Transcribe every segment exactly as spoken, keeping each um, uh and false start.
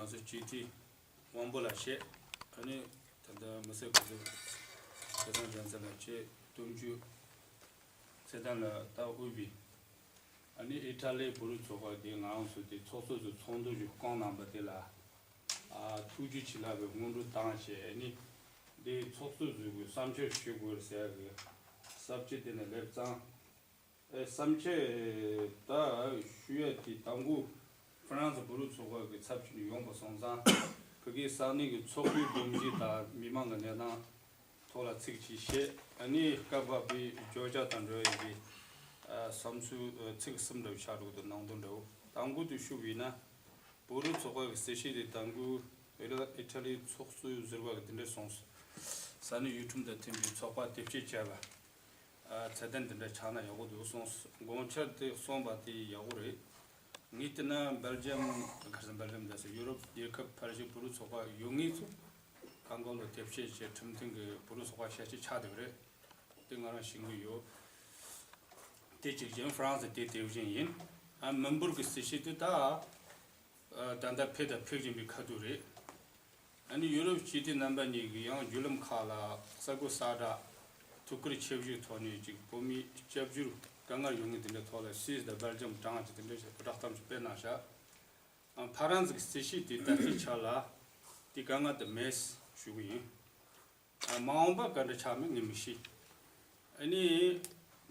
ང་ཚོ་སྤྱི་འཐུས་དབང་པོ་ལགས་བཤད། ཨ་ནི་ད་ལྟ་མི་སེར་གོ་སྒྲིག་ཚེ་བརྟན་རྒྱལ་མཚན་ལགས་བཅས་དོན་གཅོད་ཚེ་བརྟན་ལགས་ད་དབུས་པའི། ཨ་ནི་ཨི་ཊ་ལིའི་བོད་རིགས་ཚོགས་པ་དེ་ང་རང་ཚོ་དེ་ཚོགས་གཙོ་ཚོས་ཚོགས་འདུ་ཞིག་བསྐོངས་གནང་པ་དེ་ལ། ཨ་ཐུགས་རྗེ་ཆེ་ལབ་པའི་སྔོན་འགྲོ་བཏང་བྱས། ཨ་ནི་དེ་ཚོགས་གཙོ་ཚོས་གི་བསམ་འཆར་ཞུ་དགོས་ཟེར་གི་ས་བཅད་དེ་ནས་སླེབས་ཙང་། ཨེ་བསམ་འཆར་ད་ཞུ་ཡ་དེ་དང་པོ་ཧྥ་རན་སི་བོད་རིགས་ཚོགས་པ་གི་ཚབ་བྱས་ནས་ཡོང་པ་སོང་ཙང་། ཕ་གིའི་ས་གནས་ཀྱི་ཚོགས་པའི་སྒྲོམ་གཞི་དང་མི་མང་གི་གནས་སྟངས་ཐོག་ལ་ཚིག་གཅིག་བཤད། ཨ་ནི་སྐབས་བབ་པའི་བརྗོད་བྱ་དང་འབྲེལ་བའི་གི་ཨ་བསམ་ཚུལ་ཨ་ཚིག་གསུམ་འདྲ་བོ་ཆགས་འགྲོ་གི་འདུག་ནང་དོན་འདྲ་བོ། དང་པོ་དེ་ཞུ་བ་ཡིན་ན། བོད་རིགས་ཚོགས་པ་གི་གསལ་བཤད་དེ་དང་པོ་ཨི་ཊ་ལི་ཚོགས་གཙོས་ཟུར་པ་གི་དེ་འདྲ་སོང་། ས་གནས་ཡུལ་ཁྲིམས་དང་མཐུན་པའི་ཚོགས་པ་དེབ་སྐྱེལ་བྱས་པ། ཨ་ཚད་ལྡན་དེ་འདྲ་ཆགས་ན་ཡག་པོ་འདུག་གསུངས། དགོངས་འཆར་དེ་གསུངས་པ་དེ་ཡག་པོ་རེད། ངས་བལྟས་ན་སྦེལ་ཇམ་ག་རེ་ཟེར། སྦེལ་ཇམ་དང་ཟེར་ཡུ་རོབ་རྒྱལ་ཁབ་ཕལ་ཆེར་བོད་རིགས་ཚོགས་པ་ཡོད་མཁན་ཚོ་གང་ག་ལ་དེབ་སྐྱེལ་བྱས་ཁྲིམས་མཐུན་གྱི་བོད་རིགས་ཚོགས་པ་ཤས་ཆེ་ཆགས་བསྡད་པ་རེད། དེ་ང་རང་ཤེས་ཀྱི་ཡོད། དེ་གཅིག་བྱས་ཧྥ་རན་སི་དེ་དེ་བཞིན་ཡིན། ཨ་མི་འབོར་གྱི་གསལ་བཤད་དེ་ད། ཨ་ད་ལྟ་འཕེལ་དང་འཕེལ་བཞིན་པའི་ཁ་ཐུག་རེད། ཨ་ནི་ཡུ་རོབ་སྤྱི་འཐུས་རྣམ་པ་གཉིས་ཀྱིས་ཡང་བརྒྱུད་ལམ་ཁག་ལ་གསར་འགོད་གསལ་བསྒྲགས་ཐུགས་ཁུར་ཆེ་བཞེས་ཐོག་ནས་ཅིག་བོད་མིའི་སྐྱབས་བཅོལ་དཀའ་ངལ་ཡོད་མཁན་དེ་འདྲའི་ཐོག་ལ་སུད་སི་དང་སྦེལ་ཇམ་གྲངས་ཀྱི་དེ་འདྲའི་སྐུ་དྲག་གཏམ་ཞིག་སྤེལ་གནང་བཞག་ཨ་ཧྥ་རན་སི་གི་གསལ་བཤད་དེ་ད་ལྟའི་ཆ་ལ་དེ་དཀའ་ངལ་དེ་མེད་ཞུ་གི་ཡིན། མ་འོངས་པ་ག་འདྲ་ཆགས་མིན་ངས་མི་ཤེས། ཨ་ནི་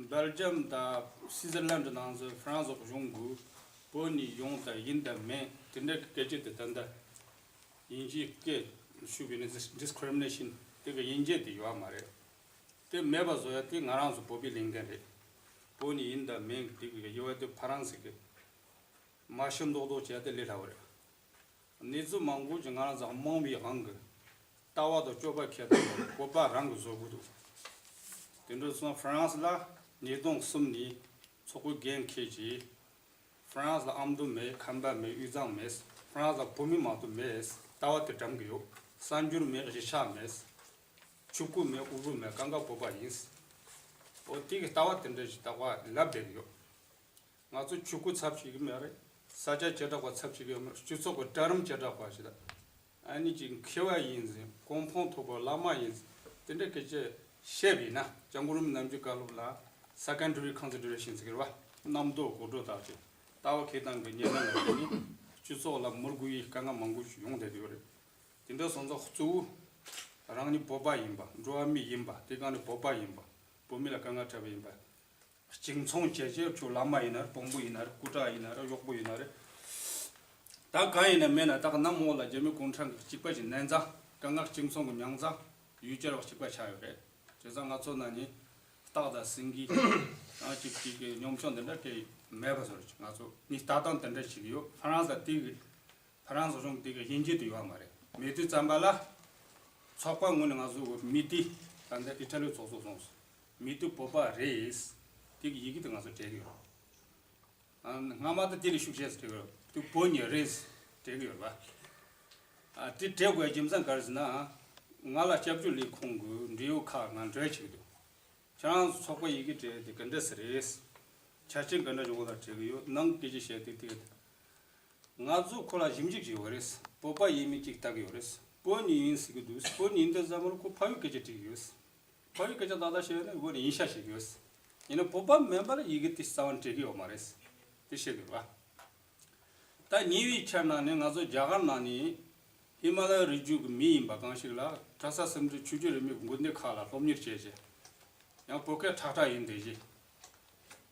སྦེལ་ཇམ་དང་སི་ཛར་ལན་ཌི་ནང་ཚོ་ཧྥ་རན་སི་གཞུང་གིས་བོད་ནས་ཡོང་དང་ཡིན་དང་མིན་དེ་འདྲ་གི་སྐད་ཆ་དེ་ད་ལྟ་དབྱིན་ཇིའི་སྐད་ཞུས་པ་ཡིན་ན་ཌིས་ཀི་རི་མི་ནེ་ཤན་དེ་གི་དབྱིན་ཇི་དེ་ཡོད་མ་རེད། དེ་མེད་པ་བཟོ་ཡ་དེ་ང་རང་ཚོ་བོད་པའི་ལས་འགན་རེད། བོད་ནས་ཡིན་དང་མིན་དེ་གི་དབྱེ་བ་དེ་ཕ་རན་སི་གི་མ་ཤི་མདོག་མདོག་བྱས་ཏེ་ལས་སླ་བོ་རེད། གནས་ཚུལ་མང་པོ་ཞིག་ང་རང་ཚོ་མང་བའི་དབང་གིས་ལྟ་བ་དང་སྤྱོད་པ་ཁྱད་དུ་འཕགས་པ་རང་གིས་བཟོ་དགོས་འདུག་དེ་འདྲ་སོང་ཧྥ་རན་སི་ལ་ཉིས་སྟོང་གསུམ་ནས་ཚོགས་པའི་འགན་འཁྱེར་གྱིས། ཧྥ་རན་སི་ལ་ཨ་མདོ་མེད། ཁམས་པ་མེད། དབུས་གཙང་མེད། ཧྥ་རན་སི་ལ་བོད་མི་མ་གཏོགས་མེད། ལྟ་བ་དེ་འགྲིམ་གི་ཡོད། གསར་འབྱོར་མེད། གཞིས་ཆགས་མེད། ཆོས་སྐུ་མེད། དབུ་བོད་མེད། གང་ག་བོད་པ་ཡིན། འོ་དེ་གི་ལྟ་བ་དེ་འདྲ་ཞིག་ད་ག་ལབ་བསྡད་ཀྱི་ཡོད། ང་ཚོ་ཆོས་སྐུ་ཚབ་བྱེད་ཀྱི་མེད་རེད། ས་ཆ་བྱེ་བྲག་པ་ཚབ་བྱེད་ཀྱི་ཡོད་མ་རེད། སྤྱི་ཚོགས་ཀྱི་གྲལ་རིམ་བྱེ་བྲག་པ་ཞིག་དང་། ཨ་ནི་ཅིག་མཁས་པ་ཡིན་ཟིན། གོ་འཕང་ཐོབ་པའི་བླ་མ་ཡིན་ཟིན། དེ་འདྲ་སྐད་ཆ་བཤད་པ་ཡིན་ན་སྐྱབས་མགོན་རིན་པོ་ཆེ་ནམ་རྒྱུན་བཀའ་སློབ་ལ་སེ་ཀོན་ཌ་རི་ཀོན་སི་ཌི་རེ་ཤན་ཟེར་གི་རེད་པ། རྣམ་རྟོག་གོ་བགྲོད་དག་ཅིག་ལྟ་བ་འཁྱེར་སྟངས་ཀྱི་ཉེར་ལེན་ལ་བརྟེན་ནས་སྤྱི་ཚོགས་ལ་མུར་དགོས་ཡི་དཀའ་ངལ་མང་པོ་ཞིག་ཡོང་བསྡད་ཡོད་རེད། དེ་འདྲ་སོང་ཙང་གཙོ་བོ་རང་ཉིད་བོད་པ་ཡིན་པ། འགྲོ་བ་མི་ཡིན་པ། དེ་ག་ནས་བོད་པ་ཡིན་པ། བོད་མི་ལ་དཀའ་ངལ་འཕྲད་པ་ཡིན་པ། གཅིག་མཚུངས་བྱས་བྱས་ཁྱོད་བླ་མ་ཡིན་ན་རེད། དཔོན་པོ་ཡིན་ན་རེད། སྐུ་དྲག་ཡིན་ན་རེད། གཡོག་པོ་ཡིན་ན་རེད། ད་གང་ཡིན་ན་མིན་ན་ད་ག་ནམ་འོག་ལ་རྒྱ་མི་གུང་ཁྲན་གྱི་གཅིག་པ་ཞིག་མནན་ཙང་དཀའ་ངལ་གཅིག་མཚུངས་ཀྱི་མྱངས་ཙང་ཡུལ་གྱར་བ་གཅིག་པ་ཆགས་ཡོད་རེད། བྱས་ཙང་ང་ཚོ་ནང་ནས་སྟག་དང་སེང་གེ་རང་གཅིག་གཅིག་གི་ཉམ་ཆུང་འདི་འདྲ་སྐད་མེད་པ་བཟོ་རེད། ང་ཚོ་ནི་ལྟ་སྟངས་དེ་འདྲ་ཞིག་ཡོད། ཧྥ་རན་སི་དེ་གི་ཧྥ་རན་སི་གཞུང་དེ་གི་དབྱིན་ཇི་དེ་ཡོད་མ་རེད། མེད་དུས་ཙམ་པ་ལ་ཚོགས་པ་ངོས་ནས་ང་ཚོ་མི་དེ་ད་ལྟ་ཨི་ཊ་ལི་ཚོགས་གཙོ་སོང་སོང་། མི་དེ་བོད་པ་རེད། དེ་གི་ཡི་གེ་དེ་ང་ཚོ་སྤྲད་ཀྱི་ཡོད། ཨ་སྔ་མ་དེ་དེ་ལས་ཤུགས་ཆེ་ཙམ་སྤྲད་ཀྱི་ཡོད། དེ་བོད་ཉིད་རེད་སྤྲད་ཀྱི་ཡོད་པ། ཨ་དེ་སྤྲད་དགོས་རྒྱུ་མཚན་ག་རེ་ཟེར་ན། ང་ལ་སྐྱབས་བཅོལ་ལས་ཁུངས་ཀྱི་འབྲེལ་ཡོད་ཁག་ང་འབྲེལ་བྱེད་ཀྱི་འདུག་ཁྱེད་རང་ཚོ་ཚོགས་པ་ཡི་གེ་སྤྲད་དེ་ག་འདྲ་ཟེར་རེད། ཆ་རྐྱེན་ག་འདྲ་བྱུང་བ་ལ་སྤྲད་ཀྱི་ཡོད། ནང་སྐད་ཆ་བཤད་དུས་དེ་ག་ང་ཚོ་ཁོ་ལ་ཞིབ་འཇུག་བྱེད་དགོས་རེད། བོད་པ་ཡིན་མིན་གཅིག་ལྟ་གི་ཡོད་རེད། བོད་ནས་ཡིན་ཟེར་གི་འདུག་བོད་ནས་ཡིན་དུས་ཙམ་པར་ཁོ་ཕ་ཡུལ་སྐད་ཆ་དྲིས་གི་ཡོད། ཕ་ཡུལ་སྐད་ཆ་ཏག་ཏག་བཤད་ཡོད་ན་བོད་ནས་ཡིན་ཤག་བཤད་གི་ཡོད། ཡིན་ན་བོད་པ་མིན་པར་ཡི་གེ་དེ་རྩ་བ་ནས་སྤྲད་གི་ཡོད་མ་རེད། དེ་བཤད་དགོས་པ། ད་ཉེ་བའི་ཆར་ནང་ནས་ང་ཚོ་རྒྱ་གར་ནང་ནས་ཧི་མ་ལ་ཡའི་རི་རྒྱུད་ཀྱི་མི་ཡིན་པ་གང་ཞིག་ལ་གྲྭ་ས་གསུམ་འདྲ་ཆོས་བརྒྱུད་རིས་མེད་ཀྱི་དགོན་སྡེ་ཁག་ལ་སློབ་གཉེར་བྱས་རྗེས། ཡང་བོད་སྐད་ཁྲག་ཁྲག་ཡིན་བསྡད་རྗེས།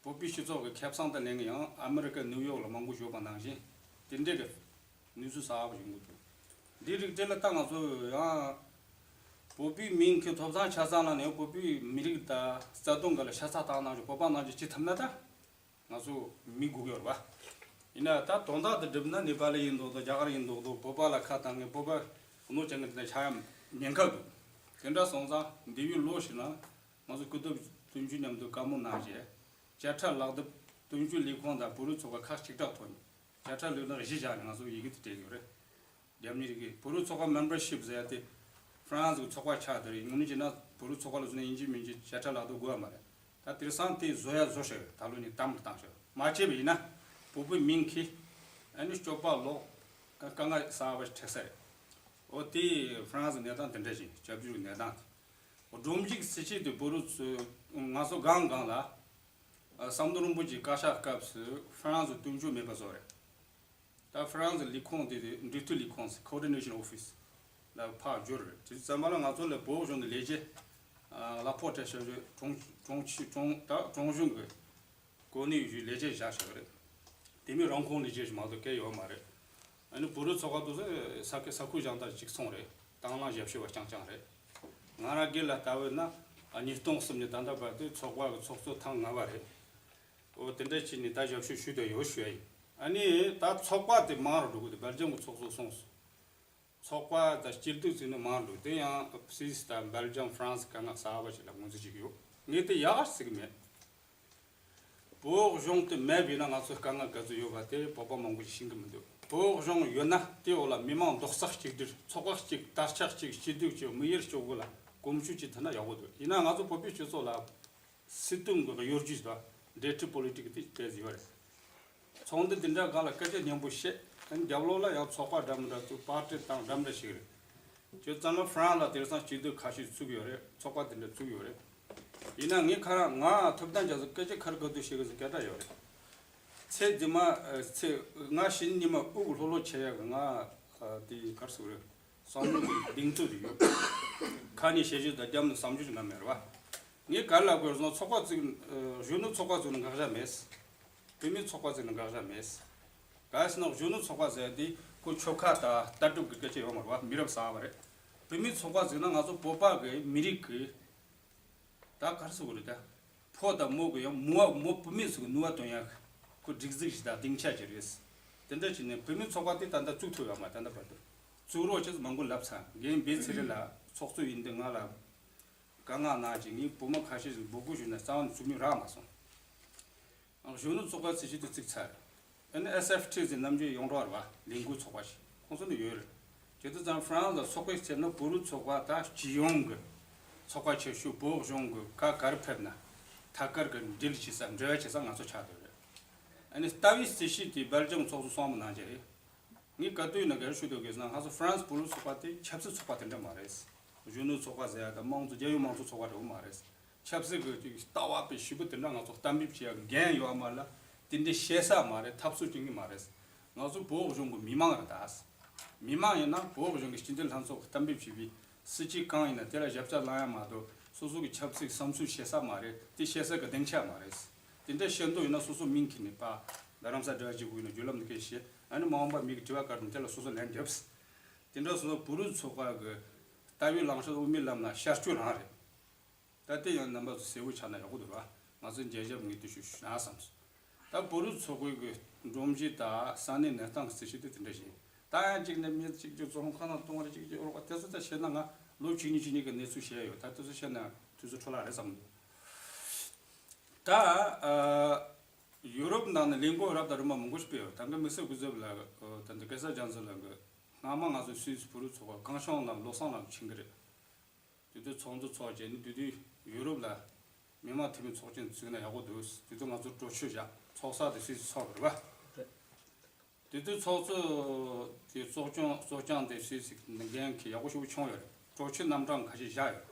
བོད་པའི་སྤྱི་ཚོགས་ཀྱི་ཁེ་བཟང་དུ་ལེན་ཡང་ཨ་མི་རི་ཀ་ནིའུ་ཡོག་ལ་མང་པོ་བཞུགས་པ་ནང་བཞིན་དེ་འདྲས་ཀྱི་གནས་ཚུལ་གསར་པ་ཡོང་གི་འདུག་འདི་རིགས་དེ་ལ་ད་ང་ཚོ་ཡང་བོད་པའི་མིང་གི་ཐོབ་ཐང་ཆ་ཚང་ལ་ནས་བོད་པའི་མི་རིགས་དང་རྩ་དོན་འགའ་ལ་ཤ་ཚ་བཏང་གནང་ཞིག་བོད་པ་ནང་བཞིན་བྱེད་ཐུབ་ན་ད་ང་ཚོ་མི་སྒུག་ཡོད་རེད་པ། ཡིན་ན་ད་དོན་དག་དེ་སྒྲུབ་ན་ནེ་པ་ལི་ཡིན་མདོག་མདོག་རྒྱ་གར་ཡིན་མདོག་མདོག་བོད་པ་ལ་ཁ་བཏང་ངས་བོད་པ་གནོད་བྱེད་མཁན་དེ་འདྲ་ཆགས་ཡ་ཉེན་ཁ་འདུག་དེ་འདྲ་སོང་ཙང་འདས་པའི་ལོ་ཞིག་ནང་ང་ཚོ་སྐུ་ཚབ་དོན་གཅོད་མཉམ་དུ་བཀའ་མོལ་གནང་རྗེས་བཅད་ཁྲ་ལག་དེབ་དོན་གཅོད་ལས་ཁུངས་དང་བོད་རིགས་ཚོགས་པ་ཁག་ཆིག་ཁྲག་ཐོག་ནས་བཅད་ཁྲ་ལོས་ནག་གཞི་བཞག་ནས་ང་ཚོ་ཡི་གེ་དེ་སྤྲད་ཡོད་རེད། རྒྱ་མི་རིགས་ཀྱི་བོད་རིགས་ཚོགས་པ་མེམ་བར་ཤིབ་ཟེར་ཡ་དེ་ཧྥ་རན་སི་གི་ཚོགས་པ་ཆགས་དེ་རེད། ཡིན་ནའི་བྱས་ན་བོད་རིགས་ཚོགས་པ་ལ་བཟོས་ན་ཡིན་གཅིག་མིན་གཅིག་བཅད་ཁྲ་ལག་དེབ་དགོས་ཡ་མ་རེད། ད་དེང་སང་དེ་བཟོ་ཡ་བཟོ་ཤེས་ཡོད། ད་ལོ་ནས་དམ་དུ་བཏང་ཤེས་ཡོད། མ་བྱས་པ་ཡིན་ན་བོད་པའི་མིང་གིས་ཨ་ནི་སྤྱོད་པ་ལོག་དཀའ་ངལ་གསར་པ་ཞིག་འཕྲད་ས་རེད། འོ་དེ་ཧྥ་རན་སི་གནས་སྟངས་དེ་འདྲ་ཞིག་སྐྱབས་བཅོལ་གནས་སྟངས་དེ། འོ་སྒྲོམ་གཞི་གི་སྲིད་བྱུས་དེ་བོད་རིགས་ཚོས་ང་ཚོ་སྒང་སྒང་ལ་ཨ་ཟམ་གདོང་རིན་པོ་ཆེའི་བཀའ་ཤག་སྐབས་སུ་ཧྥ་རན་སི་དོན་གཅོད་མེད་པ་བཟོ་རེད། ད་ཧྥ་རན་སི་ལས་ཁུངས་དེ་དེ་འབྲེལ་མཐུད་ལས་ཁུངས་སུ་Coordination Office་ལ་ཕར་བསྒྱུར་རེད། དེ་ཙམ་པ་ལ་ང་ཚོ་ལ་བོད་གཞུང་གི་ལས་བྱེད་ཨ་གླ་ཕོགས་སྤྲད་བྱ་རེད། གྲོང་གྲོང་ཆུ་གྲོང་ད་གྲོང་གཞུང་གི་གོ་གནས་ཡོད་ལས་བྱེད་བཞག་བཞག་རེད། དེ་མིན་རང་ཁོངས་ལས་བྱེད་ཞིག་མ་གཏོགས་གལ་ཡོད་མ་རེད། ཨ་ནི་བོད་རིགས་ཚོགས་པ་དེ་ཚོ་ས་ཁུལ་ས་ཁུལ་གཞན་དག་གཅིག་མཚུངས་རེད། དང་བླངས་ཞབས་ཞུ་བ་རྐྱང་རྐྱང་རེད། ང་རང་སྒེར་ལ་ལྟ་བས་ན་ཨ་ཉིས་སྟོང་གསུམ་ནས་ད་ལྟ་བར་དུ་ཚོགས་པ་གི་ཚོགས་གཙོ་ཐེངས་ལྔ་པ་རེད། འོ་དེ་འདྲ་བྱས་ནས་ད་ཞབས་ཞུ་ཞུས་བསྡད་ཡོད་ཞུ་ཡ་ཡིན། ཨ་ནི་ད་ཚོགས་པ་དེ་མང་རུ་འགྲོ་གི་འདུག་སྦེལ་ཇམ་གི་ཚོགས་གཙོ་གསུངས་སོང་། ཚོགས་པ་དང་སྐྱིད་སྡུག་ཟེར་ནས་མང་རུ་འགྲོ། དེ་ཡང་སུད་སི་དང་སྦེལ་ཇམ་ཧྥ་རན་སི་དཀའ་ངལ་གསར་པ་ཞིག་ལ་ངོས་འཛིན་བྱེད་ཀྱི་ཡོད། ངས་དེ་ཡག་ཟེར་གི་མེད། བོད་གཞུང་དེ་མེད་པས་ན་ང་ཚོ་དཀའ་ངལ་ག་ཚོད་ཡོད་པ་དེ་བོད་པ་མང་པོ་ཞིག་ཤེས་གི་མི་འདུག་བོད་གཞུང་ཡོད་ན་དེའི་འོག་ལ་མི་མང་རྡོག་རྩ་གཅིག་སྒྲིལ། ཚོགས་པ་གཅིག་དར་ཆ་གཅིག་སྐྱིད་སྡུག་གཅིག་མི་ཡུལ་སྐྱོ་པོ་ལ་གོམ་ཞུགས་གཅིག་ཐུབ་ན་ཡག་པོ་འདུག་ཡིན་ན་ང་ཚོ་བོད་པའི་སྤྱི་ཚོགས་ལ་སྲིད་དོན་གྱི་གཡོ་སྒྱུ་དང་འབྲེལ་མཐུད་པོ་ལི་ཊིག་དེ་དེ་ཟིག་ཡོད་རེད། ཚོགས་འདུ་འདི་འདྲ་སྒང་ལ་སྐད་ཆ་སྙན་པོ་བཤད། ཨ་ནི་རྒྱབ་ལོགས་ལ་ཡང་ཚོགས་པ་འདྲ་མི་འདྲ་ཚོས་པར་ཊི་དང་འདྲ་མི་འདྲ་ཞིག་རེད། བྱས་ཙང་ན་ཧྥ་རན་སི་ལ་དེང་སང་སྐྱིད་སྡུག་ཁ་ཤས་བཙུགས་ཡོད་རེད། ཚོགས་པ་དེ་འདྲ་བཙུགས་ཡོད་རེད། ཡིན་ན་ངས་ཁ་རང་ང་ཐོབ་ཐང་བྱ་ཚོ་སྐད་ཆ་ཁ་རི་ཁ་ཐུག་བཤད་གི་ཟིག་སྐད་གྲགས་ཡོད་རེད། ཚེ་འདི་མ་ཚེ་ང་ཤི་ཉི་མ་དབུགས་ལྷོད་ལྷོད་བྱེད་ཡག་གི་ང་དེ་གར་སུ་རེད། བསམ་བློ་གི་གདེང་ཚོད་དེ་ཡོད། ཁ་ནས་བཤད་རྒྱུ་དང་རྒྱབ་ནས་བསམ་རྒྱུ་ཞིག་ང་མེད་རེད་བ། ངས་ག་རེ་ལབ་དགོས་རེད་ཟེར་ན་ཚོགས་པ་བཙུགས། གཞོན་ནུ་ཚོགས་པ་བཙུགས་ན་དགག་བྱ་མེད། བུད་མེད་ཚོགས་པ་བཙུགས་ན་དགག་བྱ་མེད། ག་རེ་ཟེར་ན་གཞོན་ནུ་ཚོགས་པ་ཟེར་དེ་ཁོ་ཆོལ་ཁ་དང་ལྟ་གྲུབ་ཀྱི་སྐད་ཆ་ཡོད་མ་རེད་བ། མི་རབས་གསར་བ་རེད། བུད་མེད་ཚོགས་པ་བཙུགས་ན་ང་ཚོ་བོད་པ་གི་མི་རིགས་ཀྱི་ད་ག་རེ་ཟེར་དགོས་རེད་ད། ཕོ་དང་མོ་གི་ཡང་མོ་བ་མོ་བུད་མེད་ཚོ་གི་ནུས་པ་འདོན་ཡག་ཁོ་སྒྲིག་འཛུགས་ཤིག་དང་སྡིངས་ཆ་ཅིག་རེད། དེ་འདྲ་བྱས་ནས་བུད་མེད་ཚོགས་པ་དེ་ད་ལྟ་བཙུགས་ཐུབ་ཡོད་མ་རེད། ད་ལྟ་བར་དུ་བཙུགས་རོགས་བྱས་མང་པོ་ལབ་ཚར། རྒན་འབད་ཚེ་རིང་ལགས་ཚོགས་གཙོ་ཡིན་དུས་ང་ལ་དཀའ་ངལ་གནང་བྱས། ངས་བུ་མོ་ཁ་ཤས་ཤིག་འབོད་སྐུལ་ཞུས་ན་རྩ་བ་ནས་བཙུགས་མི་རག་མ་སོང་། གཞོན་ནུ་ཚོགས་པ་ཚོས་ཆེད་དུ་བཙུགས་ཚར། ཨ་ནི་ཨེས་ཨེཕ་ཊི་ཟེར་ནམ་རྒྱུན་ཡོངས་གྲགས་རེད་བ། ལས་འགུལ་ཚོགས་པ་ཞིག་ཁོང་ཚོ་ནི་ཡོད་རེད། བྱས་དུས་ཙང་ཧྥ་རན་སི་ལ་ཚོགས་པའི་ཚད་ན་བོད་རིགས་ཚོགས་པ་ད་སྤྱི་ཡོངས་ཀྱི་ཚོགས་པ་ཆེ་ཤོས། བོད་གཞུང་གི་ག་ག་རེ་ཕེབས་ན་ཐད་ཀར་གྱི་འབྲེལ་བྱེད་ས་འབྲེལ་བ་བྱེད་ས་ང་ཚོ་ཆགས་བསྡད་རེད། ཨ་ནི་ལྟ་བའི་སྲིད་བྱུས་དེ་སྦེལ་ཇམ་ཚོགས་གཙོ་གསུམ་པ་གནང་རྒྱུ་རེད། ངས་ག་དུས་ན་ག་རེ་ཞུ་འདོད་ཀྱི་ཟེར་ན་ང་ཚོ་ཧྥ་རན་སི་བོད་རིགས་ཚོགས་པ་དེ་ཆབ་སྲིད་ཚོགས་པ་དེ་འདྲ་མ་རེད། གཞོན་ནུ་ཚོགས་པ་ཟེར་ཡ་དང་དམངས་གཙོ་རྒྱལ་ཡོངས་དམངས་གཙོ་ཚོགས་པ་འདྲ་བོ་མ་རེད། ཆབ་སྲིད་ཀྱི་ཅིག་ལྟ་བ་དཔེ་ཞིབ་པོ་དེ་འདྲ་ང་ཚོ་གཏན་འབེབས་བྱེད་ཡ་འགན་ཡོད་མ་ལ་དེ་འདྲ་བཤད་ས་མ་རེད། འཐབ་རྩོད་བྱེད་མཁན་མ་རེད། ང་ཚོ་བོད་གཞུང་གི་མི་མང་རེད་ད། མི་མང་ཡིན་ན་བོད་གཞུང་གི་སྤྱི་འཐུས་ལྷན་ཚོགས་ཀྱི་གཏན་འབེབས་བྱས་པའི་སྲིད་བྱུས་གང་ཡིན་ན་དེ་ལ་ཞབས་ཕྱི་ལངས་ཡ་མ་གཏོགས་སོ་སོ་གི་ཆབ་སྲིད་བསམ་ཚུལ་བཤད་ས་མ་རེད། དེ་བཤད་ས་གི་སྡིངས་ཆ་མ་རེད། དེ་འདྲ་བཤད་འདོད་ཡིན་ན་སོ་སོ་མིང་ཁྱེར་ནས་ཕར་རྡ་རམ་ས་འབྲེལ་བ་བྱེད་དགོས་ཡིན་ན་བརྒྱུད་ལམ་འདི་གས་བཤད། ཨ་ནི་མ་འོངས་པ་མི་གི་དྲི་བ་བཀོད་ན་དེ་ལ་སོ་སོ་ལན་རྒྱབ། དེ་འདྲ་སོང་ཙང་བོད་རིགས་ཚོགས་པ་གི་ལྟ་བའི་ལངས་ཕྱོགས་དབུ་མའི་ལམ་ལ་ཤར་སྐྱོད་རང་རེད། ད་ལྟ་ཡང་རྣམ་པ་ཚོ་གསལ་བོ་ཆགས་ན་ཡག་པོ་འདུག་ར། ང་ཚོ་མཇལ་ཞབས་ངས་དེ་ཞུ་ཞུ་ན་བསམ་སོང་། ད་བོད་རིགས་ཚོགས་པའི་གི་སྒྲོམ་གཞི་དང་ས་གནས་གནས་སྟངས་ཀྱི་སྲིད་བྱུས་དེ་དེ་འདྲ་ཞིག་ད་ཡང་གཅིག་ནས་མི་གཅིག་གཅིག་བཙོན་ཁང་ནང་གཏོང་བ་རེད། གཅིག་གཅིག་རོགས་པ་དེ་ཚོ་ད་བཤད་ན་ང་ལོ་བཅུ་གཉིས་བཅུ་གཉིས་ཀྱི་གནས་ཚུལ་བཤད་ཡོད། ད་དེ་ཚོ་བཤད་ན་དུས་ཚོད་འཕྲོ་བརླག་རེད་བསམ་འདུག་ད་ཨ་ཡུ་རོབ་ནང་ནས་ལས་འགུལ་རབ་དང་རིམ་པ་མང་པོ་ཞིག་སྤེལ་ཡོད། ད་གིན་དམིགས་བསལ་སྐུ་ཚབ་ལ་ད་འདི་གེ་སར་རྒྱལ་མཚན་ལགས་ཀྱིས་སྔ་མ་ང་ཚོ་སུད་སི་བོད་རིགས་ཚོགས་པ་གངས་ལྗོངས་ལ་བློ་བཟང་ལགས་ཕྱིན་གི་རེད། དེ་དུས་ཚོགས་འདུ་ཚོགས་བྱས་ནས་དེ་དུས་ཡུ་རོབ་ལ་མི་མང་འཐུས་མི་ཚོགས་ཆེན་བཙུགས་ན་ཡག་པོ་འདུག་དེ་དུས་ང་ཚོ་གྲོས་ཆོད་བཞག་ཚོགས་ས་དེ་སུད་སི་ཚོགས་པ་རེད་བ། དེ་དུས་ཚོགས་གཙོ་དེ་གཙོ་སྐྱོང་གཙོ་སྐྱོང་དེ་སུད་སི་འགན་འཁྱེར་ཡག་པོ་ཞེ་པོ་བྱུང་ཡོད་རེད། གྲོས་ཆོད་རྣམ་གྲངས་ཁ་ཤས་བཞག་ཡོད།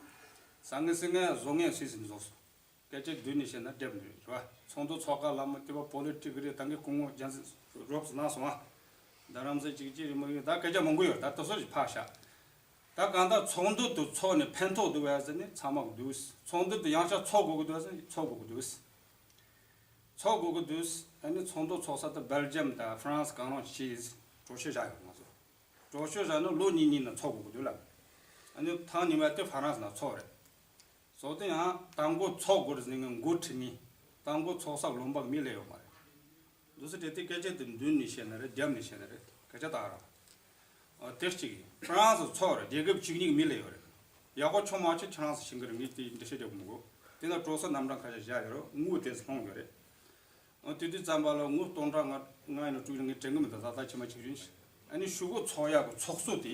བཟང་ངན་སྲིད་ངན་བཟོ་ངན་སུད་སི་ནས་བཟོས་སོང་། སྐད་ཆ་བསྡུས་ནས་བཤད་ན་འགྲིག་མི་འདུག་རེད་བ། ཚོགས་འདུ་ཚོགས་སྐབས་ལ་མི་དེ་བ་པོ་ལི་ཊིག་རེད། ད་གིན་སྐུ་ངོ་རྒྱལ་མཚན་རོབ་ཙམ་གནང་སོང་ཨ། རྡ་རམ་ས་གཅིག་གཅིག་རེད་མ་རེད། ད་སྐད་ཆ་མང་པོ་ཡོད། ད་དེ་ཚོ་ཞིག་ཕར་བཞག་ད་གང་ལྟར་ཚོགས་འདུ་དེ་ཚོགས་ནས་ཕན་ཐོགས་འདུག་བས་ཟེར་ནས་ཚང་མ་གི་འདུག་ཚོགས་འདུ་དེ་ཡང་བསྐྱར་ཚོགས་དགོས་ཀྱི་འདུག་ཟེར་ནས་ཚོགས་དགོས་ཀྱི་འདུག་ཚོགས་དགོས་ཀྱི་འདུག་ཨ་ནི་ཚོགས་འདུ་ཚོགས་ས་དེ་སྦེལ་ཇམ་དང་ཧྥ་རན་སི་གང་རུང་ཞིག་གྲོས་ཆོད་བཞག་ཡོད། ང་ཚོ་གྲོས་ཆོད་བཞག་ན་ལོ་གཉིས་གཉིས་ནང་ཚོགས་དགོས་ཀྱི་འདུག་ལབ། ཨ་ནི་ཐེངས་གཉིས་པ་དེ་ཧྥ་རན་སི་ནང་ཚོགས་རེད། ཚོགས་དེ་ཡང་དང་པོ་ཚོགས་དགོས་རེད་ཟེར་ནས་འགོ་ཁྲིད་ནས་དང་པོ་ཚོགས་ས་ལུང་པ་མི་སླེབས་ཡོད་མ་རེད། འདུག་སེ་དེ་དེ་སྐད་ཆ་དེ་མདུན་ནས་བཤད་ན་རེད། རྒྱབ་ནས་བཤད་ན་རེད། སྐད་ཆ་དག་རང་། ཨ་དེ་གཅིག་ཡིན། ཧྥ་རན་སི་ཚོགས་རེད། རྒྱལ་ཁབ་བཅུ་གཉིས་མི་སླེབས་ཡོད་རེད། ཡག་པོ་ཆོག་མ་ཆོག་ཁྱེད་རང་ཚོ་ཤེས་ཀྱི་རེད། ངས་དེ་འགྲེལ་བཤད་རྒྱག་གི་མི་དགོས། དེ་ན་གྲོས་ཚོགས་རྣམ་གྲངས་ཁ་ཤས་བཞག་ཡོད་རེད། དངུལ་དེ་ཚོ་ལྷུང་ཡོད་རེད། ཨ་དེ་དུས་ཙམ་པ་ལ་དངུལ་སྟོང་ཕྲག་ལྔ་ལྔ་ཡིན་ན་དྲུག་ཡིན་ན་ངས་དྲན་གི་མི་འདུག་ད་ལྟ་ཕྱི་མ་གཅིག་བཞིན་ཞིག་ཨ་ནི་ཤོག་གུ་ཚོགས་ཡག་གི་ཚོགས་གཙོ་དེ་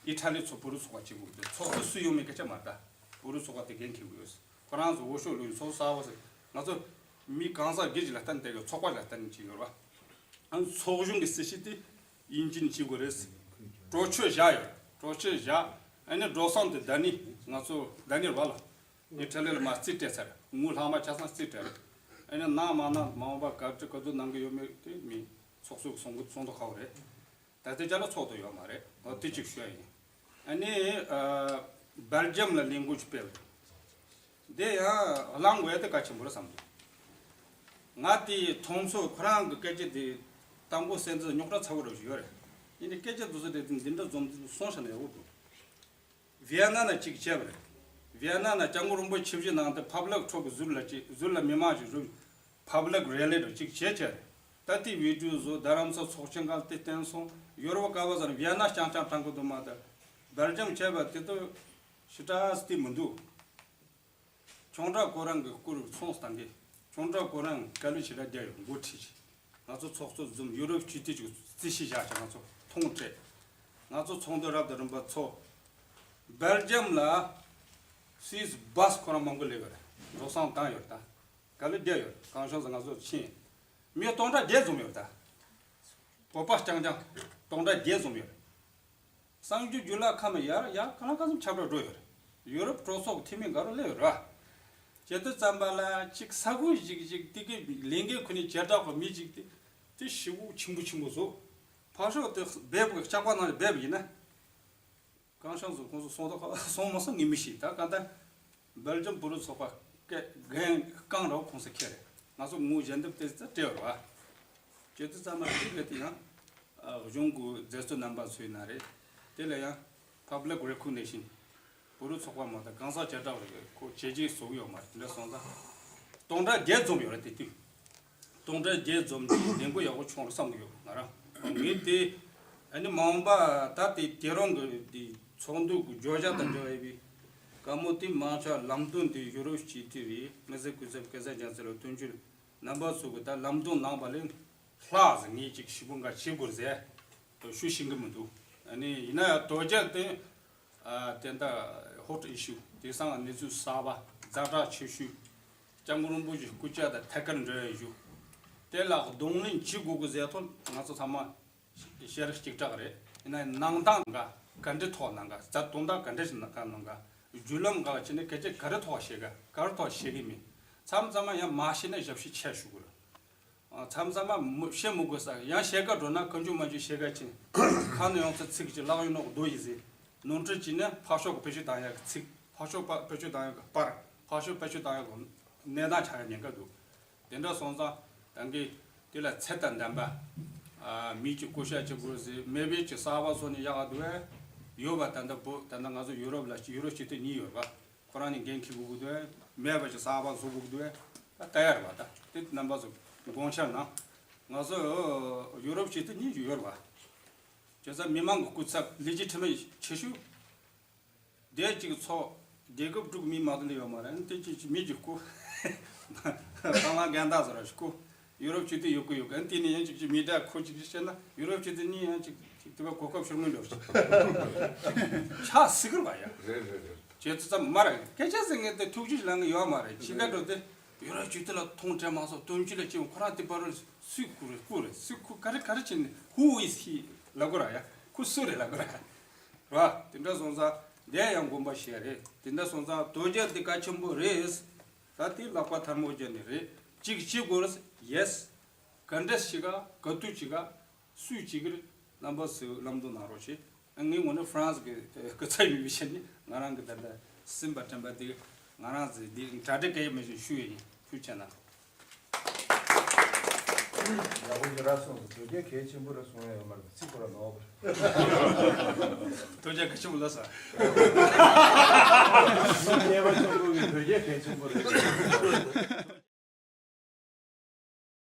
ཨི་ཊ་ལི་ཚོ་བོད་རིགས་ཚོགས་པ་གཅིག་དགོས་འདུག་ཚོགས་གཙོ་སུ་ཡོང་མིན་སྐད་ཆ་མ་རེད། ད་བོད་རིགས་ཚོགས་པ་དེ་འགན་འཁྱེར་དགོས་ཡོད། ཁོ་རང་ཚོ་འོས་ཤོག་བླུགས་ཡོད། ཚོགས་གཙོ་གསར་པ་ཟེར། ང་ཚོ་མི་གང་ཟག་སྒེར་གཅིག་ལ་བརྟེན་བསྡད་ཡོད། ཚོགས་པ་ལ་བརྟེན་གྱི་ཡོད་རེད་བ། ཨ་ནི་ཚོགས་གཞོན་གྱི་སྲིད་བྱུས་དེ་ དབྱིན་ཇི་ནས་བྱེད་དགོས་རེད། གྲོས་ཆོད་བཞག་ཡོད། གྲོས་ཆོད་བཞག་ཨ་ནི་འགྲོ་སོང་དེ་ད་ནི་ང་ཚོ་ད་ནི་ར་བ་ལ་ངས་ཁྲལ་ལས་ལ་མ་རྩིས་སྤྲད་ཚར། ངུ་ལྷག་མ་ཆ་ཚང་རྩིས་སྤྲད། ཨ་ནི་གནང་མ་གནང་མ་འོངས་པ་ག་ཚོད་ག་ཚོད་གནང་གི་ཡོད་མེད་དེ་མི་ཚོགས་གཙོ་གི་གསུང་གི་གསུང་དོ་ཁག་རེད། ད་ལྟའི་ཆ་ལ་ཚོགས་དུ་ཡོད་མ་རེད། འོ་དེ་གཅིག་ཞུ་ཡ་ཡིན། ཨ་ནི་ཨ་སྦེལ་ཇམ་ལ་ལས་འགུལ་ཅིག་སྤེལ་བ་དེ་ཡང་གླེང་དགོས་ཡ་དེ་གལ་ཆེན་པོ་རེད་བསམ་འདུག་ང་དེ་མཐོང་ཚོད་ཁོ་རང་གི་སྐད་ཆ་དེ་དང་པོ་སེམས་ཚོར་རྙོག་དྲ་ཚ་བོ་རེ་ཞིག་ཡོད་རེད། ཡིན་ནའི་སྐད་ཆ་དེ་ཚོ་དེ་འདི་འདྲ་འཛོམས་འདི་སོང་ཤ་ན་ཡག་པོ་འདུག་ཝི་ཡ་ན་ན་གཅིག་བྱས་པ་རེད། ཝི་ཡ་ན་ན་སྐྱབས་མགོན་རིན་པོ་ཆེ་ཆིབས་བསྒྱུར་གནང་སྟེ་ཕབ་ལེག་ཁྲོད་ཀྱི་ཟུར་ལ་གཅིག་ཟུར་ལ་མི་མང་ཞིག་བཞུགས། ཕབ་ལེག་རེ་ལི་འདྲ་གཅིག་བྱས་བྱས། ད་ལྟའི་བི་ཌིའོ་བཟོ་རྡ་རམ་ས་ཚོགས་ཆེན་སྒང་དེ་བསྟན་སོང་། ཡོ་རོབ་ཀ་བ་ཟེར་ན་ཝི་ཡ་ན་རྐྱང་རྐྱང་དྲང་གི་འདུག་མ་ད་སྦེལ་ཇམ་བྱས་པ་དེ་ཚོ་ཞེ་དྲག་སྟེ་མི་འདུག་ཁྱུང་བྲག་ཁོ་རང་གི་སྐུ་རུ་ཚོང་བཏང་གི་ཁྱུང་བྲག་ཁོ་རང་ག་ལུ་ཞེ་དྲག་བསྡད་ཡོད་འགོ་ཁྲིད་ཅིག་ང་ཚོ་ཚོགས་གཙོ་འཛོམས་ཡོ་རོབ་སྤྱི་འཐུས་ཀྱི་རྩིས་གཞི་བཞག་ཅིག་ང་ཚོ་མཐོང་སྤྲད། ང་ཚོ་ཚོགས་འདུ་རབ་དང་རིམ་པ་ཚོགས། སྦེལ་ཇམ་ལ་སུད་སི་བྷ་སི་ཁོ་རང་མང་པོ་སླེབས་ཡོད་རེད། འགྲོ་སོང་བཏང་ཡོད་རེད་ད། ག་ལེ་བསྡད་ཡོད། གང་བྱུང་ཙམ་ང་ཚོ་ཕྱིན། མི་སྟོང་ཕྲག་བརྒྱད་འཛོམས་ཡོད་ད། བོད་པ་རྐྱང་རྐྱང་སྟོང་ཕྲག་བརྒྱད་འཛོམས་ཡོད། གསར་འགྱུར་བརྒྱུད་ལམ་ཁག་ནང་ཡར་ཡར་གང་ལ་གང་འཚམ་ཁྱབ་བསྒྲགས་འགྲོ་ཡོད་རེད། ཡོ་རོབ་གྲོས་ཚོགས་འཐུས་མི་འགའ་རུ་སླེབས་ཡོད་རེད་བ། བྱེད་དུས་ཙམ་པ་ལ་གཅིག་ས་ཁུལ་ཞིག་ཞིག་དེ་གའི་ལས་འགན་ཁུར་ནས་བྱེ་བྲག་པ་མི་གཅིག་དེ་དེ་ཞེ་པོ་ཆེན་པོ་ཆེན་པོ་བཟོ། ཕར་ཕྱོགས་དེ་སྦས་པའི་ལྕགས་པ་ནང་ལ་སྦས་པ་ཡིན་ན། གང་བྱུང་ཙམ་ཁོང་ཚོ་སོང་དོ་སོང་མ་སོང་ངས་མི་ཤེས་ད་ག་ད། སྦེལ་ཇམ་བོད་རིགས་ཚོགས་པ་སྐད་འགན་རྐང་རོགས་ཁོང་ཚོ་ཁྱེར་རེད། ང་ཚོ་ངོ་ཞལ་འདེབས་དེ་ཚོ་སྤྲད་རོགས་ཨ། བྱེད་དུས་ཙམ་པ་དེ་ག་དེ་ཡང་གཞུང་གི་མཛད་གཙོ་རྣམ་པ་ཚོའི་ནང་རེད། དེ་ལ་ཡང་public recognition བོད་རིགས་ཚོགས་པ་མ་གཏོགས་གང་ཟག་བྱེ་བྲག་རེད་ཁོ་བྱས་རྗེས་བཟོ་གི་ཡོད་མ་རེད། དེ་འདྲ་སོང་ཙང་སྟོང་ཕྲག་བརྒྱད་འཛོམས་ཡོད་རེད་དེ་དུས། སྟོང་ཕྲག་བརྒྱད་འཛོམས་དུས་ལས་འགུལ་ཡག་པོ་བྱུང་རེད་བསམ་གི་ཡོད་ང་རང་། ངས་དེ་ཨ་ནི་མ་འོངས་པ་ད་དེ་དེ་རིང་གི་དེ་ཚོགས་འདུ་གི་བརྗོད་བྱ་དང་འབྲེལ་བ་ཡོད་པའི་བཀའ་མོལ་དེ་མང་ཆེ་བ་ལམ་སྟོན་དེ་ཡུ་རོབ་སྤྱི་འཐུས་རེད། མི་སེར་སྐུ་ཚབ་སྐལ་བཟང་རྒྱ་མཚོ་ལ་དོན་གཅོད་རྣམ་པ་ཚོ་གི་ད་ལམ་སྟོན་གནང་པ་ལས་ལྷག་ཟེར་ངས་ཅིག་ཞིབ་པོ་འགའ་བྱེད་དགོས་ཟེར་ཞུ་ཤེས་གི་མི་འདུག་ཨ་ནི་ཡིན་ན་ཡང་དོལ་རྒྱལ་དེ། ཨ་དེ་འདྲ་hot issue དེང་སང་གནས་ཚུལ་གསར་པ་ཛ་དྲག་ཆེ་ཤོས། སྐྱབས་མགོན་རིན་པོ་ཆེའི་སྐུ་ཕྱྭ་དང་ཐད་ཀར་འབྲེལ་བའི་ཞུ། དེ་ལ་གདོང་ལེན་བྱེད་དགོས་ཀྱི་ཟེར་ཐོག་ང་ཚོ་ཚང་མ་ཤེས་རིག་གཅིག་གྲགས་རེད། ཡིན་ན་ནང་དོན་འགའ་ག་འདྲའི་ཐོག་གནང་ག་ཛ་དོན་དག་ག་འདྲ་ཞིག་གནང་ག་བརྒྱུད་ལམ་འགའ་བྱས་ནས་སྐད་ཆ་ག་རེ་ཐོག་བཤད་ག་ག་རེ་ཐོག་བཤད་གི་མིན། མཚམས་མཚམས་མ་ཡང་མ་ཤེས་ན་ཞབས་ཕྱི་ཆེ་ཞུ་དགོས་རེད། མཚམས་མཚམས་མ་བཤད་མི་དགོས་ས་ཡང་བཤད་ག་འགྲོ་ན་གང་བྱུང་མང་བྱུང་བཤད་ག་ཕྱིན། ཁ་ནས་ཡོང་ཚེ་ཚིག་ཅིག་ལག་ཡོང་ནོག་རྡོ་ཡི་ཟེར། ནོར་འཁྲུལ་བྱས་ན་ཕར་ཕྱོགས་ཀྱི་བེད་སྤྱོད་བཏང་ཡག་གི་ཚིག་ཕར་ཕྱོགས་བེད་སྤྱོད་བཏང་ཡག་གི་པར་ཕར་ཕྱོགས་བེད་སྤྱོད་བཏང་ཡག་གི་གནས་སྟངས་ཆགས་ཡག་ཉེན་ཁ་འདུག་དེ་འདྲ་སོང་ཙང་ད་གིན་དེ་ལ་ཚད་དང་ལྡན་པ། མིས་ཀྱི་བསྐོ་བཞག་བྱེད་དགོས་ཟེར་མེད་པའི་ཀྱི་གསར་པ་བཟོ་ནས་ཡག་ག་འདུག་ཨེ། ཡོད་པ་ད་ལྟ་བོད་ད་ལྟ་ང་ཚོ་ཡུ་རོབ་ལ་ཡུ་རོབ་སྤྱི་འཐུས་གཉིས་ཡོད་པ། ཁོ་རང་ནི་འགན་འཁྱེར་དགོས་ཀྱི་འདུག་མེད་པ་ཅིག་གསར་པ་བཟོ་དགོས་ཀྱི་འདུག་ད་ལྟ་ཡར་བ་ད་དེ་རྣམ་པ་ཚོ་དགོངས་འཆར་གནང་། ང་ཚོ་ཡུ་རོབ་སྤྱི་འཐུས་གཉིས་ཡོད་རེད་བ། བྱས་ཙང་མི་མང་གི་སྐུ་ཚབ་ལས་བྱེད་འཐུས་མི་ཆེ་ཤོས་དེ་གཅིག་ཚོགས་རྒྱལ་ཁབ་དྲུག་མི་མ་གཏོགས་ལས་ཡོད་མ་རེད། དེ་གཅིག་གཅིག་མི་གཅིག་སྐུ་དང་བླངས་འགན་བདག་ཚོ་ར་སྐུ་ཡུ་རོབ་སྤྱི་འཐུས་ཡོད་སྐུ་ཡོད་གི་དེ་ནས་ཡང་གཅིག་གཅིག་མི་འདྲ་ཁོ་གཅིག་གཅིག་བཤད་ན་ཡུ་རོབ་སྤྱི་འཐུས་གཉིས་ཡང་གཅིག་གཅིག་དེ་བ་གོ་སྐབས་ཤོར་མི་འགྲོ་ཆགས་སྲིད་ཀྱི་རེད་པ་ཡ། རེད་རེད་རེད། བྱས་ཙང་མ་རེད། སྐད་ཆ་ཟེར་མཁན་དེ་ཐུགས་རྗེ་ལངས་གི་ཡོད་མ་རེད། ཕྱི་ཁ་འགྲོ་དེ་ཡུ་རོབ་སྤྱི་འཐུས་ལ་མཐོང་དྲན་མ་སོང་དོན་གཅོད་ལ་ཅིག་ཁོ་རང་དེ་པར་སུས་སྐུ་རེད་སྐུ་རེད་སུས་སྐུ་ག་རེ་ག་རེ་བྱས་ནས་Who is he ལབ་དགོས་ར་ཡ། ཁོ་སུ་རེད་ལབ་དགོས་ར་ཡ། ར་དེ་འདྲ་སོང་ཙང་དེ་ཡང་དགོངས་པ་བཞེས་རེད། དེ་འདྲ་སོང་ཙང་དོལ་རྒྱལ་དེ་གལ་ཆེན་པོ་རེད། ད་དེ་ལག་པ་ཐལ་མོ་སྦྱར་ནས་རེད། གཅིག་བྱེད་དགོས་རེད། Yes། ག་འདྲ་ཞིག་ག་ག་དུས་ཅིག་ག་སུས་བྱེད་ཀྱི་རེད། རྣམ་པ་ཚོས་ལམ་སྟོན་གནང་རོགས་བྱེད། ངའི་ངོས་ནས་ཧྥ་རན་སི་གི་སྐུ་ཚབ་ཡིན་པའི་ཆ་ནས་ང་རང་གི་ད་ལྟ་སེམས་པ་དྲན་པ་འདི་ང་རང་ཚོས་འདི་གྲ་སྒྲིག་ག་ཡེ་མེད་ཞིག་ཞུ་ཡི་ཡིན། ཐུགས་རྗེ་གནང་། ཡག་པོ་ཞེ་དྲག་གསུངས་སོང་། དོལ་རྒྱལ་གལ་ཆེན་པོ་རེད་གསུངས་ཡ་ཡོད་མ་རེད། ཚིག་ཁོ་ར་ནོར་བ་རེད། དོལ་རྒྱལ་གལ་ཆེན་པོ་ལ་ས། སྐྱེས་པ་ཆུང་ཀུ་གི་དོལ་རྒྱལ་གལ་ཆེན་པོ་རེད།